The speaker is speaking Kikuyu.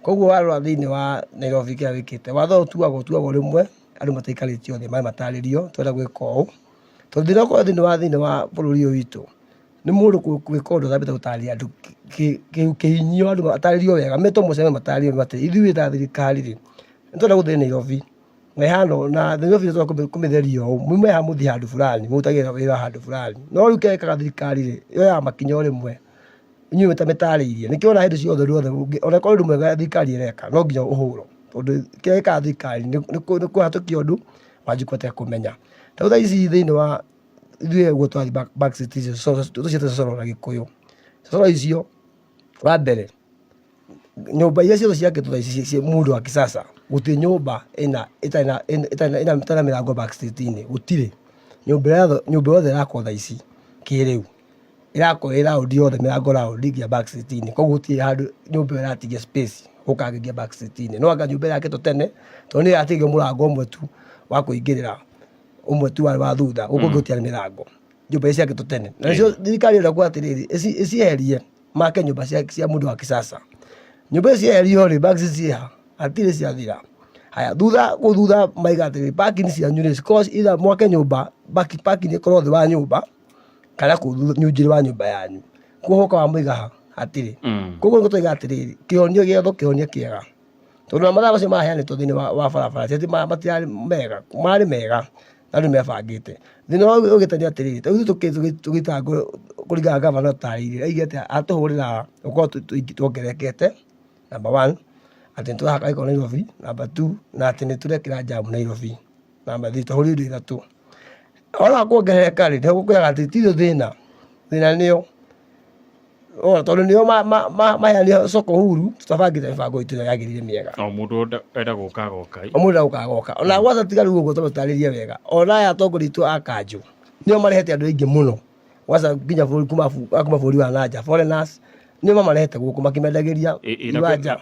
Koguo warora thĩinĩ wa Nairobi kĩrĩa wĩkĩte, watho ũyũ ũtuagwo ũtuagwo rĩmwe andũ mataikarĩtio thĩ maĩ matarĩrio twenda gwĩka ũũ. Tondũ thĩna ũkoragwo thĩinĩ wa bũrũri ũyũ witũ nĩ mũndũ gwĩka ũndũ atambĩte gũtarĩria andũ kĩhinyio, andũ matarĩrio wega, metwo mũcemanio matarĩrio atĩ ithuĩ ta thirikari rĩ, nĩ tũrenda gũthiĩ Nairobi na ĩhana ũũ, na Nairobi nĩ tũrenda kũmĩtheria ũũ, mume haha mũthiĩ handũ fulani, mũrutage wĩra handũ fulani. No rĩu kĩrĩa ĩkaga thirikari rĩ, yoyaga makinya o rĩmwe inyuĩ mũtamĩtarĩirie. Nĩkĩo ũroona hĩndĩ ciothe ũndũ wothe ona korwo ũndũ mwega thirikari ĩreka no nginya ũhũrwo, tondũ kĩrĩa ĩkaga thirikari nĩ kũhatũkia ũndũ wanjie kũhota kũmenya. Ta rĩu thaa ici thĩinĩ wa ithuĩ ũguo tũrathiĩ back seat icio tũciĩte cocoro na Gĩkũyũ. Cocoro icio wa mbere, nyũmba iria ciothe ciakĩtwo thaa ici cia muundo wa kisasa, gũtirĩ nyũmba ĩna ĩtarĩ na ĩtarĩ na mĩrango back seat-inĩ, gũtirĩ. Nyũmba yothe ĩrakwo thaa ici kĩrĩu ĩrakwo ĩ round yothe, mĩrango round nginya back seat-inĩ, koguo gũtirĩ handũ nyũmba ĩyo ĩratigia space ũkangĩingia back seat-inĩ. No anga nyũmba ĩrĩa yakĩtwo tene, tondũ nĩ ĩratigio mũrango ũmwe tu wa kũingĩrĩra, ũmwe tu warĩ wa thutha, gũkũ kũngĩ gũtiarĩ mĩrango, nyũmba iria ciakĩtwo tene. Na nĩcio thirikari ĩrenda kuga atĩrĩrĩ, ĩcieherie make nyũmba cia mũndũ wa kisasa. Nyũmba icio cieherio rĩ, back seat ciĩ ha? Hatirĩ ciathira. Haya, thutha kũu thutha maiga atĩrĩrĩ, parking cianyu rĩ, cikorwo either mwake nyũmba, parking ĩkorwo thĩ wa nyũmba kana kũu nyunjĩrĩ wa nyũmba yanyu. Kuohoka wa mũiga ha? Hatirĩ. Koguo nĩguo tũiga atĩrĩrĩ, kĩhonio gĩethwo kĩhonia kĩega, tondũ na mathaa macio maheanĩtwo thĩinĩ wa barabara ti atĩ matiarĩ mega, marĩ mega na andũ nĩmebangĩte. Thĩna ũrĩa ũgĩte nĩ atĩrĩrĩ, ta rĩu ithuĩ tũgĩtaga kũringana na gavana ũtarĩirie, aigire atĩ atũhũrĩra gũkorwo tuongererekete, number one, atĩ nĩtũrahaka gĩko Nairobi, number two, na atĩ nĩtũrekĩra jam Nairobi, number three, twahũrire indo ithatũ. Ona kuongerereka rĩ, nĩho gũkwĩraga atĩ ti ithuĩ thĩna, thĩna nĩo. Wona, tondũ nĩo maheanire soko huru, tũtabangĩte mĩbango itũ ĩrĩa yagĩrĩire mĩega. O mũndũ enda gũka agoka. O mũndũ enda gũka agoka. Ona gwaca tiga rĩu ũguo tũtarĩrie wega, ona aya atongoria aitũ a kanjũ nĩo marehete andũ aingĩ mũno gwaca nginya bũrũri kuma bũrũri wa nanja, foreigners nĩo mamarehete gũkũ makĩmendagĩria iwanja. Na